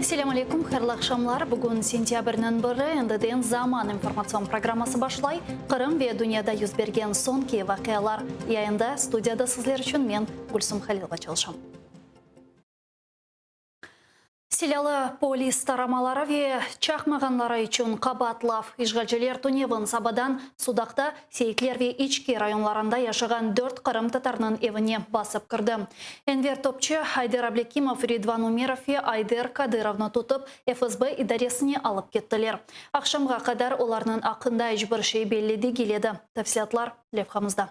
Selâm aleyküm, hayırlı aqşamlar. Bugün sentâbrniñ biri, endiden Zaman informatsion programması başlay. Qırım ve dünyada bergen soñki vaqialar yayında. Studiyada sizler içün men, Gülsum Halilova, çalışam. Silâlı polis taramaları ve çaqmağanları içün qabaatlav. İşğalciler tünevin sabadan Sudaqta Seyitler ve İçki rayonlarında yaşağan dört qırımtatarnıñ evine basıp kirdi. Enver Topçı, Ayder Ablekimov, Ridvan Umerov ve Ayder Kadırovnı tutıp, FSB idaresine alıp kettiler. Aqşamğa qadar olarnıñ aqqında iç bir şey belli degil edi. Tafsilâtlar levhamızda.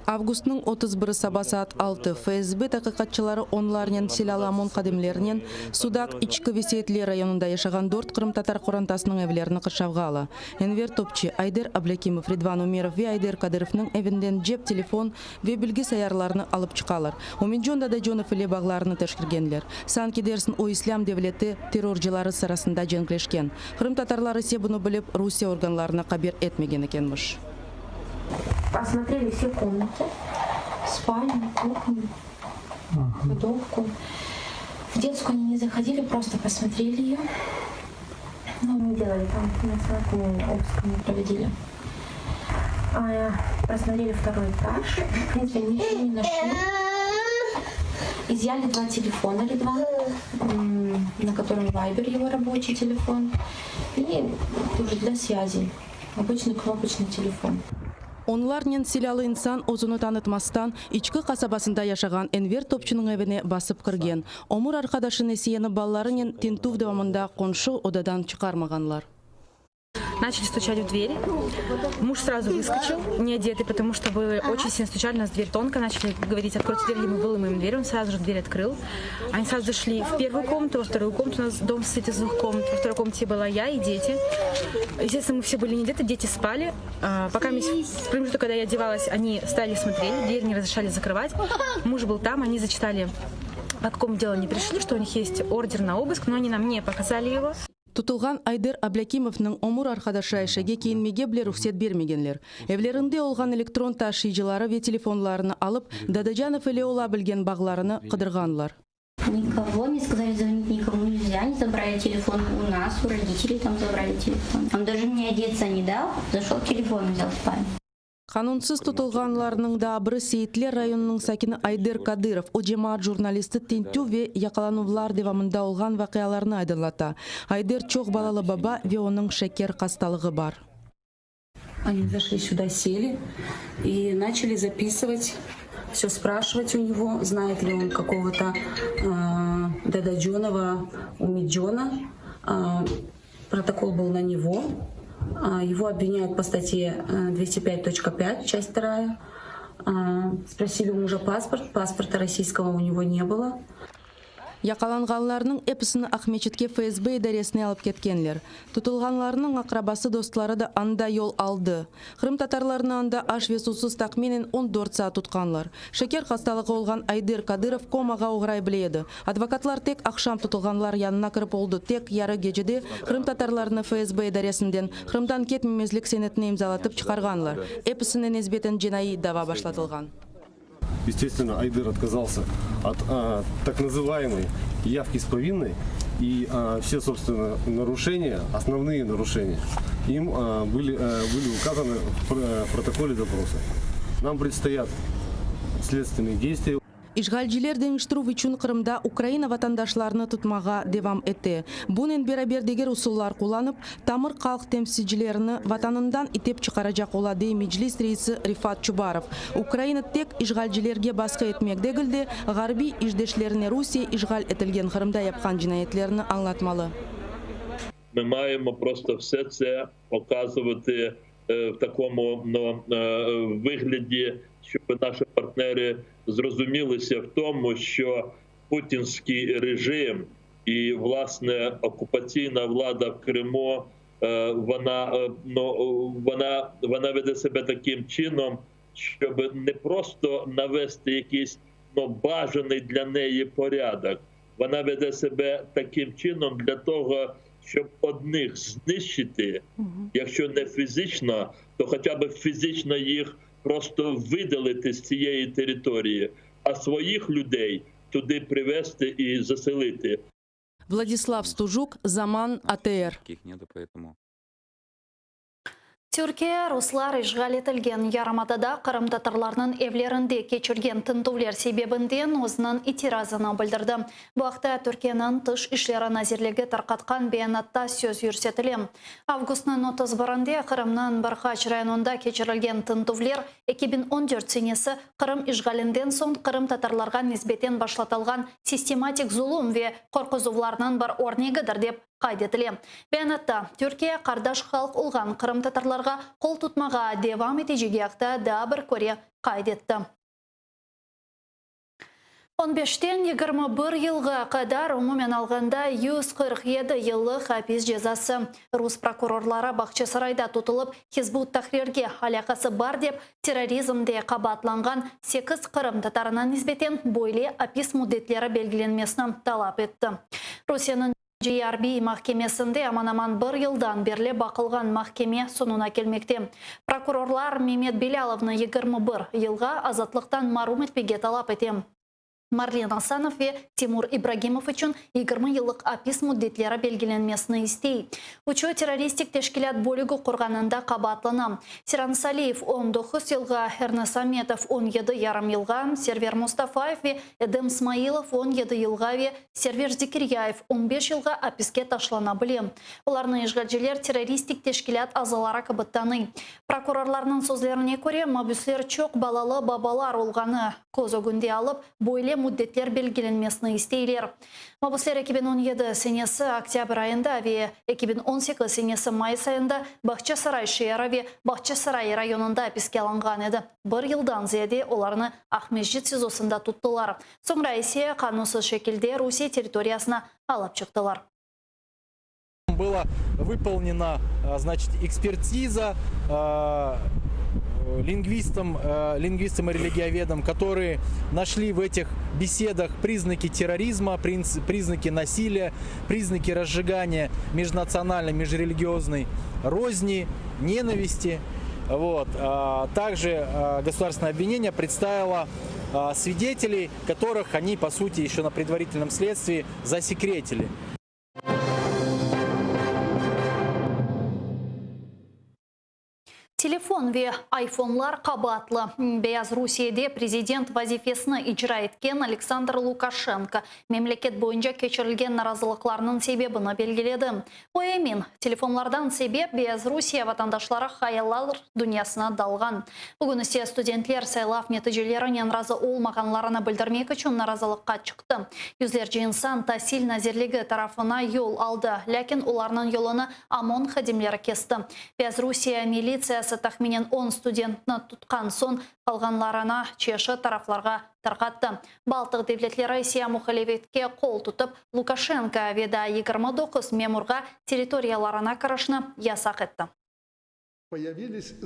Avgustnıñ 31 saba saat 6, FSB taqiqatçıları onlarnen silâlı OMON hadimlerinen Sudaq, İçki ve Seyitler rayonında yaşağan dört qırımtatar qorantasınıñ evlerini qırşavğa ala. Enver Topçi, Ayder Ablâkimov, Ridvan Umerov ve Ayder Kadırovnıñ evinden cep telefon ve bilgisayarlarını alıp çıqalar. Ümidcon Dadaconov ile bağlarını teşkirgenler. Sanki dersin o İslâm devleti terrorcıları sırasında cenkleşken. Qırımtatarlar ise bunı bilip, Rusiye organlarına haber etmegen ekenmiş. Осмотрели все комнаты, спальню, кухню, кладовку. В детскую они не заходили, просто посмотрели ее. Но не делали там, обыск не проводили. А, просмотрели второй этаж. В принципе, ничего не нашли. Изъяли два телефона Ridvan, на котором Viber его рабочий телефон, и тоже для связи. Обычный кнопочный телефон. Onlarnen silâlı insan özüni tanıtmastan İçki qasabasında yaşağan Enver Topçunıñ evine basıp kirgen. Ömür arqadaşı Nesiyeni balalarınen tintüv devamında qomşu odadan çıqarmağanlar. Начали стучать в дверь. Муж сразу выскочил, не одетый, потому что было очень сильно стучали, у нас дверь тонкая, начали говорить, откройте дверь, мы выломаем дверь. Он сразу же дверь открыл. Они сразу зашли в первую комнату, во вторую комнату. У нас дом состоит из двух комнат. Во второй комнате была я и дети. Естественно, мы все были не одеты, дети спали. А, пока в промежуток, когда я одевалась, они стали смотрели, дверь не разрешали закрывать. Муж был там, они зачитали, по какому делу они пришли, что у них есть ордер на обыск, но они нам не показали его. Tutulğan Ayder Ablâkimovnıñ ömür arqadaşı Ayşege kiyinmege bile ruhset bermegenler. Evlerinde olğan elektron taşıyıcıları ve telefonlarını alıp, Dadacanov ile ola bilgen bağlarını qıdırğanlar. Никого не сказали звонить никому нельзя, они забрали телефон у нас, у родителей там забрали телефон. Он даже мне одеться не дал, зашел телефон взял в спальню. Qanunsız tutulğanlarnıñ daa biri Seyitler rayonınıñ sakini Ayder Kadırov. O cemaat jurnalisti tintüv ve yaqalanuvlar devamında olğan vaqialarnı aydınlata. Ayder çoq balalı baba ve onıñ şeker hastalığı bar. Они зашли сюда, сели и начали записывать, все спрашивать у него, знает ли он какого-то э, Дададжонова Умиджона. Протокол был на него. Его обвиняют по статье 205.5, часть 2. Спросили у мужа паспорт, паспорта российского у него не было. Yaqalanğanlarnıñ episini Aqmescitke FSB idaresine alıp ketkenler. Tutulğanlarnıñ aqrabası dostları da anda yol aldı. Qırımtatarlarnı anda aş ve suvsız tahminen 14 saat tutqanlar. Şeker hastalığı olğan Ayder Kadırov komağa oğray bile edi. Advokatlar tek aqşam tutulğanlar yanına kirip oldı. Tek yarı gecede qırımtatarlarnı FSB idaresinden Qırımdan ketmemezlik senetini imzalatıp çıqarğanlar. Episine nisbeten cinaiy dava başlatılğan. Естественно, Айдер отказался от а, так называемой явки с повинной. И а, все, собственно, нарушения, основные нарушения, им а, были указаны в протоколе допроса. Нам предстоят следственные действия. İşğalciler deñiştirüv içün Qırımda Ukraina vatandaşlarını tutmağa devam ete. Bunen beraber diger usullar qullanıp, tamır halq temsilcilerini vatanından itep çıqaracaq ola, dey Meclis reisi Refat Çubarov. Ukraina tek işğalcilerge basqı etmek degil de, ğarbiy işdeşlerine Rusiye işğal etilgen Qırımda yapqan cinayetlerini añlatmalı. Ми маємо просто все це показувати в такому ну, вигляді, щоб наші партнери зрозумілися в тому, що путінський режим і власне окупаційна влада в Криму, вона ну вона веде себе таким чином, щоб не просто навести якийсь ну, бажаний для неї порядок. Вона веде себе таким чином для того, щоб одних знищити, якщо не фізично, то хоча б фізично їх просто видалити з цієї території, а своїх людей Туди привезти і заселити. Vladislav Stujuk, Zaman, ATR. Türkiye, ruslar işğal etilgen yarımadada qırımtatarlarnıñ evlerinde keçirgen tintüvler sebebinden özüniñ itirazını bildirdi. Bu aqta Türkiyeniñ Tış işleri nazirligi tarqatqan beyanatta söz yürsetile. Avgustnıñ 31-inde Qırımnıñ bir qaç rayonında keçirilgen tintüvler 2014 senesi Qırım işğalinden soñ qırımtatarlarğa nisbeten başlatılğan sistematik zulum ve qorquzuvlarnıñ bir örnegidir, dep qayd etile. Beyanatta, Türkiye qardaş halq olğan qırımtatarlarğa qol tutmağa devam etecegi aqta daa bir kere qayd etti. On beşten 21 yılğa qadar, umumen alğanda 147 yıllıq apis cezası. Rus prokurorları Bağçasarayda tutulıp, Hizb ut-Tahrirge alâqası bar dep, terrorizmde qabaatlanğan sekiz qırımtatarına nisbeten böyle apis müddetleri belgilenmesini talap etti. Rusiyeniñ Arbiy mahkemesinde aman-aman bir yıldan berli baqılğan mahkeme soñuna kelmekte. Prokurorlar Memet Belâlovnı 21 yılğa azatlıqtan marum etmege talap ete. Marlen Asanov ve Timur İbragimov içün 20 yıllıq apis müddetleri belgilenmesini istey. Üçü terroristik teşkilât bölügi qurğanında qabaatlana. Seyran Saliyev 19 yılğa, Ernes Ametov 17 yarım yılğa, Server Mustafayev ve Edem Smailov 17 yılğa ve Server Zekiryayev 15 yılğa apiske taşlana bile. Olarnı işğalciler terroristik teşkilât azaları kibi tanıy. Prokurorlarnıñ sözlerine köre, mabüsler çoq balalı babalar olğanı köz ögünde alıp, böyle müddetler belgilenmesini isteyler. Mabüsler 2017 senesi oktâbr ayında ve 2018 senesi mayıs ayında Bağçasaray şeeri ve Bağçasaray rayonında apiske alınğan edi. Bir yıldan ziyade olarnı Aqmescit SİZOsında tuttılar. Soñra ise qanunsız şekilde Rusiye territoriyasına alıp çıqtılar. Была выполнена, значит, экспертиза лингвистам, лингвистам и религиоведам, которые нашли в этих беседах признаки терроризма, признаки насилия, признаки разжигания межнациональной, межрелигиозной розни, ненависти. Вот. Также государственное обвинение представило свидетелей, которых они, по сути, еще на предварительном следствии засекретили. Telefon ve ayfonlar qabaatlı. Beyaz Rusiyede prezident vazifesini icra etken Aleksandr Lukaşenko memleket boyunca keçirilgen narazılıqlarnıñ sebebini belgiledi. O emin, telefonlardan sebep Beyaz Rusiye vatandaşları hayallar dünyasına dalğan. Bugün ise studentler saylav neticelerinen razı olmağanlarını bildirmek içün narazılıqqa çıqtı. Yüzlerce insan Tasil nazirligi tarafına yol aldı, lâkin olarnıñ yolunı OMON hadimleri kesti. Beyazrusiye militsiyası tahminen 10 studentni tutqan soñ, qalğanlarını çeşit taraflarğa tarqattı. Baltıq devletleri ise muhalifetke qol tutıp, Lukaşenko ve daa 29 memurğa territoriyalarına kirişni yasaq etti.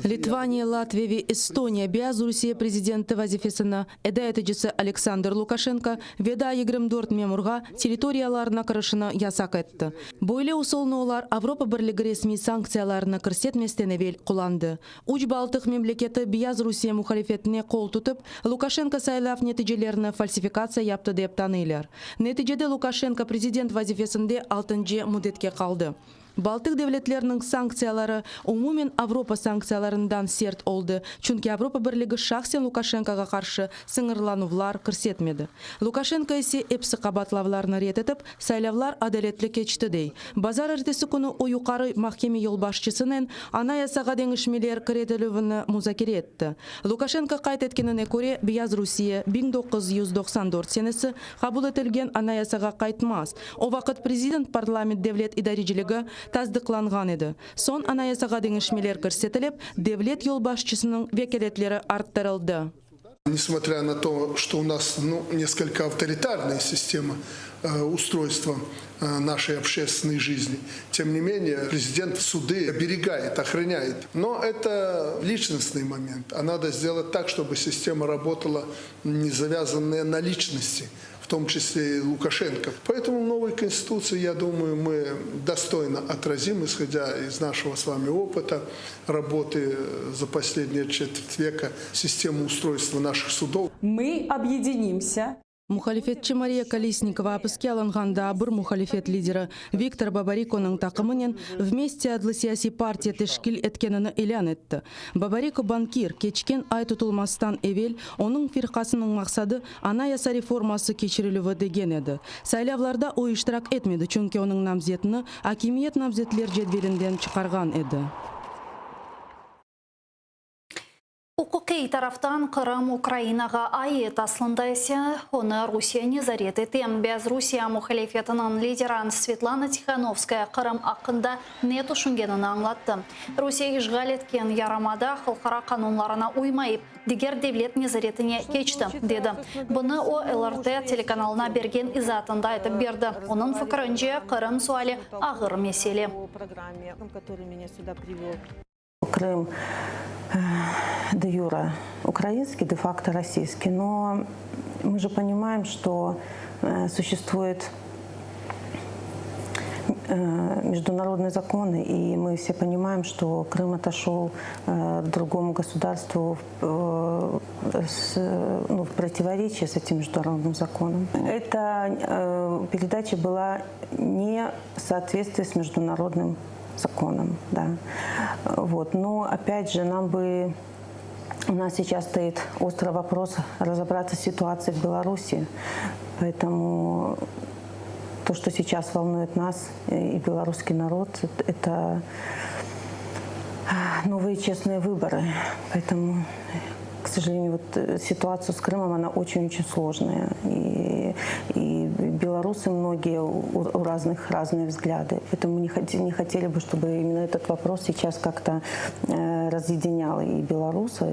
Litvaniya, Latviya ve Estoniya Beyaz Rusiye prezidenti vazifesini eda eticisi Aleksandr Lukaşenko ve daa 24 memurğa territoriyalarına kirişini yasaq etti. Böyle usulnı olar Avropa Birligi resmiy sanktsiyalarını kirsetmezden evel qullandı. Üç Baltıq memleketi Beyaz Rusiye muhalifetine qol tutıp, Lukaşenko saylav neticelerini falsifikatsiya yaptı dep tanıylar. Neticede Lukaşenko prezident vazifesinde altıncı müddetke qaldı. Baltıq devletleriniñ sanktsiyaları umumen Avropa sanktsiyalarından sert oldı, çünki Avropa Birligi şahsen Lukaşenkoğa qarşı sıñırlanuvlar kirsetmedi. Lukaşenko ise episi qabaatlavlarnı red etip, saylavlar adaletli keçti dey. Bazarertesi künü o Yuqarı mahkeme yolbaşçısınen Anayasağa deñişmeler kiretilüvini muzakere etti. Lukaşenko qayd etkenine köre, Beyaz Rusiye 1994 senesi qabul etilgen Anayasağa qaytmaz. O vaqıt prezident-parlament devlet idareciligi tasdıqlanğan edi. Soñ Anayasağa deñişmeler kirsetilip, devlet yolbaşçısınıñ vekâletleri arttırıldı. Несмотря на то, что у нас ну, несколько авторитарная система э, устройства э, нашей общественной жизни, тем не менее президент суды оберегает, охраняет. Но это личностный момент. А надо сделать так, чтобы система работала не завязанная на личности, в том числе и Лукашенко. Поэтому в новой Конституции, я думаю, мы достойно отразим, исходя из нашего с вами опыта работы за последние четверть века, систему устройства наших судов. Мы объединимся. Muhalifetçi Mariya Kolesnikova apiske alınğan daa bir muhalifet lideri Viktor Babarikonıñ taqımınen Vmeste adlı siyasiy partiya teşkil etkenini ilân etti. Babariko bankir, keçken ay tutulmastan evel onıñ firqasınıñ maqsadı anayasa reforması keçirilüvi degen edi. Saylavlarda o iştirak etmedi, çünki onıñ namzetini akimiyet namzetler cedvelinden çıqarğan edi. Uquqiy taraftan Qırım Ukrainağa ait, aslında ise onı Rusiye nezaret ete. Beyazrusiye muhalifetiniñ lideri Svetlana Tihanovskaya Qırım aqqında ne tüşüngenini añlattı. Rusiye işğal etken yarımada halqara qanunlarına uymayıp, diger devlet nezaretine keçti, dedi. Bunı o, LRT telekanalına bergen izaatında aytıp berdi. Onıñ fikirince, Qırım suali ağır mesele. Krım de-yure ukrainskiy, de-fakto rossiyskiy, no mı je ponimaem, çto suşestvuet международные законы, и мы все понимаем, что Крым отошел другому государству с, ну, в противоречии с этим международным законом. Эта передача была не в соответствии с международным законом, да. Вот. Но опять же, нам бы у нас сейчас стоит острый вопрос разобраться с ситуацией в Беларуси. Поэтому то, что сейчас волнует нас и белорусский народ, это новые честные выборы. Поэтому, к сожалению, вот э, ситуация с Крымом, она очень-очень сложная. И, и белорусы многие у, у разных разные взгляды. Поэтому не, хотели, не хотели бы, чтобы именно этот вопрос сейчас как-то э, разъединял и белоруса,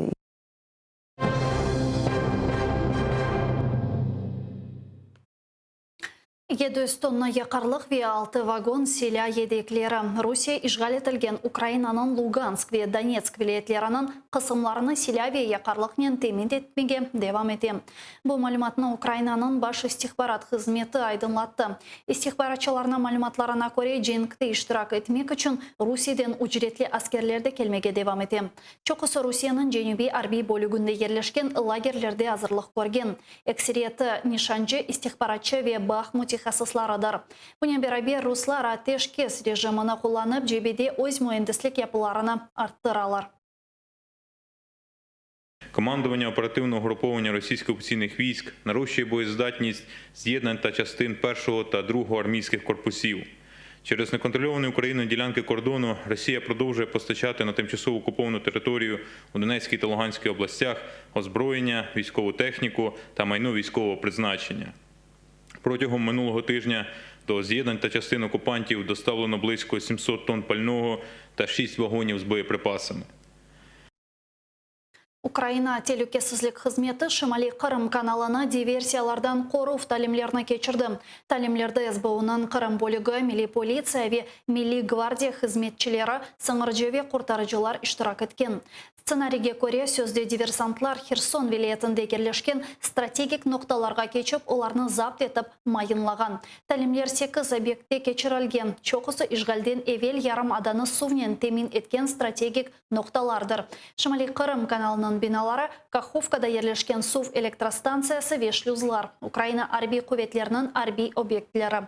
700 tonna yaqarlıq ve altı vagon silâ yedekleri Rusiye işğal etilgen Ukrainanıñ Lugansk ve Donetsk vilâyetleriniñ qısımlarını silâ ve yaqarlıqnen temin etmege devam ete. Bu malümatnı Ukrainanıñ Baş istihbarat hızmeti aydınlattı. İstihbaratçılarnıñ malümatlarına köre, cenkte iştirak etmek içün Rusiyeden ücretli askerler de kelmege devam ete. Çoqusı Rusiyeniñ Cenübiy arbiy bölüginde yerleşken lagerlerde azırlıq körgen. Ekseriyeti, nişancı, istihbaratçı ve bağ mütehassıslarıdır. Bunen beraber, ruslar ateşkes rejimini qullanıp, cebede öz müendislik yapılarını arttıralar. Komandovannâ operativnogo угруповання російських окупаційних військ нарощує боєздатність з'єднань та частин першого та другого армійських корпусів. Через неконтрольовані Україною ділянки кордону Росія продовжує постачати на тимчасово окуповану територію у Донецькій та Луганській областях озброєння, військову техніку та майно військового призначення. Протягом минулого тижня до з'єднань та частин окупантів доставлено близько 700 тонн пального та 6 вагонів з боєприпасами. Ukraina telükesizlik hızmeti Şimaliy Qırım kanalını diversiyalardan qoruv talimlerini keçirdi. Talimlerde SBUnıñ Qırım bölügi, Milliy politsiya ve Milliy gvardiya hızmetçileri, sıñırcı ve qurtarıcılar iştirak etken. Stsenariyge köre, sözde diversantlar Herson vilâyetinde yerleşken strategik noqtalarğa keçip, olarnı zapt etip mayınlağan. Talimler sekiz obyektte keçirilgen, çoqusı işğalden evel yarımadanı suvnen temin etken strategik noqtalardır. Şimaliy Qırım kanalınıñ binaları, Kahovkada yerleşken suv elektrostantsiyası ve şlüzlar, Ukraina arbiy quvetleriniñ arbiy obyektleri.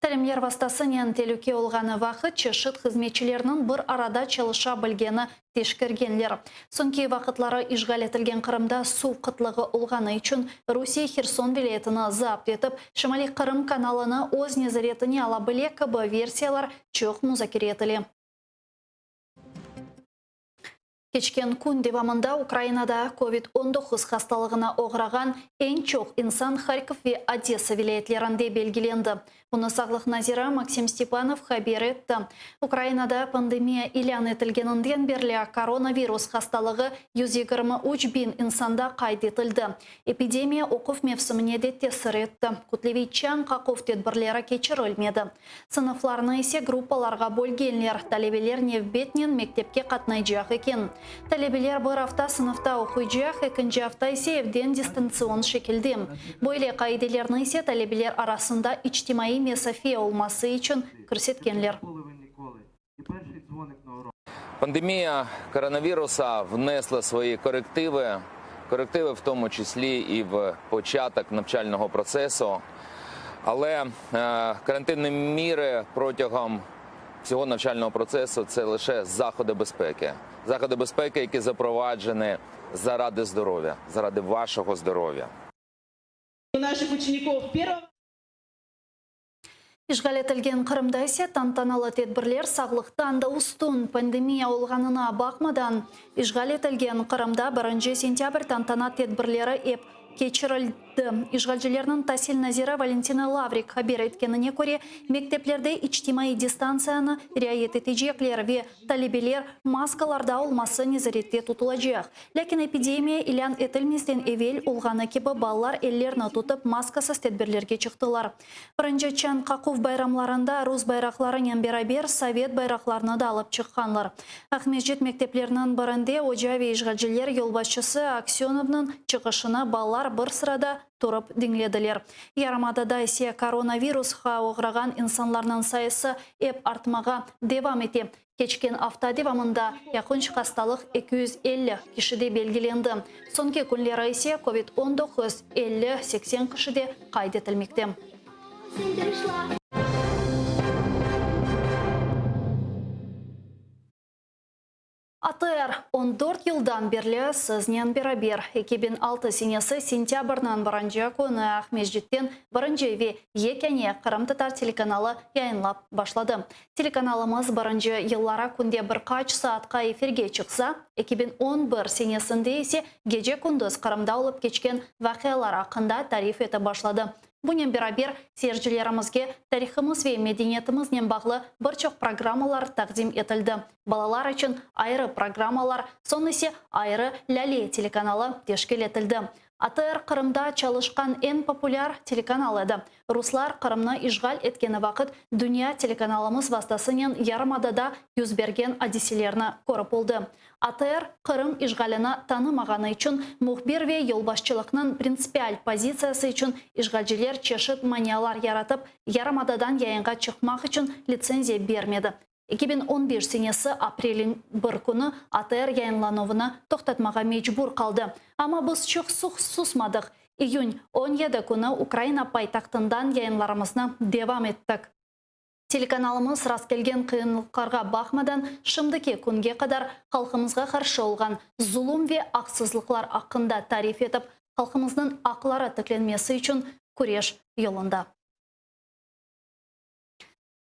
Talimler vastasınen telüke olğanı vaqıt çeşit hızmetçilerniñ bir arada çalışa bilgeni teşkergenler. Soñki vaqıtları işğal etilgen Qırımda suv qıtlığı olğanı içün Rusiye Herson vilâyetini zapt etip, Şimaliy Qırım kanalını öz nezaretine ala bile kibi versiyalar çoq muzakere etile. Keçken kün devamında Ukrainada Covid 19 hastalığına oğrağan eñ çoq insan Harkov ve Odesa vilâyetlerinde belgilendi. Bunı sağlıq naziri Maksim Stepanov haber etti. Ukrainada pandemiya ilân etilgeninden berli koronavirus hastalığı 123 biñ insanda qayd etildi. Epidemiya oquv mevsimine de tesir etti. Kütleviy çañ qaquv tedbirleri keçirilmedi. Sınıflarnı ise gruppalarğa bölgenler, talebeler nevbetnen mektepke qatnaycaq eken. Talebeler bir afta sınıfta oquycaq, ekinci afta ise evden distantsion şekilde. Böyle qaidelerni ise talebeler arasında içtimaiy mesafe olması içün kirsetkenler. Pandemiya koronavirusa vnesla svoyi korrektivı. Корективи, в тому числі і в початок навчального процесу. Але е, карантинні міри протягом всього навчального процесу це лише заходи безпеки. Заходи безпеки, які запроваджені заради здоров'я, заради вашого здоров'я. У наших учеников первого İşğal etilgen Qırımda ise tantanalı tedbirler sağlıqtan da üstün, pandemiya olğanına baqmadan, işğal etilgen Qırımda birinci sentâbr tantana tedbirleri ep keçirildi. İşğalcilerniñ tasil naziri Valentina Lavrik haber etkenine köre, mekteplerde içtimaiy distantsiyanı riayet etecekler ve talebeler maskalarda olması nezarette tutulacaq. Lâkin epidemiya ilân etilmezden evel olğanı kibi balalar ellerini tutıp maskasız tedbirlerge çıqtılar. Birinci çañ qaquv bayramlarında rus bayraqlarınen beraber sovet bayraqlarını da alıp çıqqanlar. Aqmescit mektepleriniñ birinde oca ve işğalciler yolbaşçısı Aksönovnıñ çıqışını balalar bir sırada turıp diñlediler. Yarımadada ise koronavirusqa oğrağan insanlarnıñ sayısı ep artmağa devam ete. Keçken afta devamında yaqınç hastalıq 250 kişide belgilendi. Soñki künleri ise covid 19 50-80 kişide qayd etilmekte. ATR 14 yıldan berli siznen beraber. 2006 senesi sentâbrniñ birinci künü Aqmescitten birinci ve yekâne qırımtatar telekanalı yayınlap başladı. Telekanalımız birinci yılları künde bir qaç saatqa efirge çıqsa, 2011 senesinde ise gece-kündüz Qırımda olıp keçken vaqialar aqqında tarif etip başladı. Bunen beraber, seyircilerimizge tarihımız ve medeniyetimiznen bağlı bir çoq programmalar taqdim etildi. Balalar içün ayrı programmalar, soñ ise ayrı Lâle telekanalı teşkil etildi. ATR Qırımda çalışqan eñ populâr telekanal edi. Ruslar Qırımnı işğal etkeni vaqıt dünya telekanalımız vastasınen yarımadada yüz bergen adiselerni körip oldı. ATR, Qırım işğalini tanımağanı içün mühbir ve yolbaşçılıqnıñ printsipial pozitsiyası içün işğalciler çeşit manialar yaratıp, yarımadadan yayınğa çıqmaq içün litsenziya bermedi. 2015 senesi aprelniñ bir künü ATR yayınlanuvını toqtatmağa mecbur qaldı. Amma biz çoq susmadıq. İyün 17 künü Ukraina paytahtından yayınlarımıznı devam ettik. Telekanalımız rastkelgen qıyınlıqlarğa baqmadan, şimdiki künge qadar halqımızğa qarşı olğan zulum ve aqsızlıqlar aqqında tarif etip, halqımıznıñ aqları tiklenmesi içün küreş yolunda.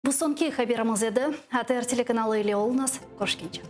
Bu soñki haberimiz edi. ATR telekanalı ile oluñız. Körüşkence.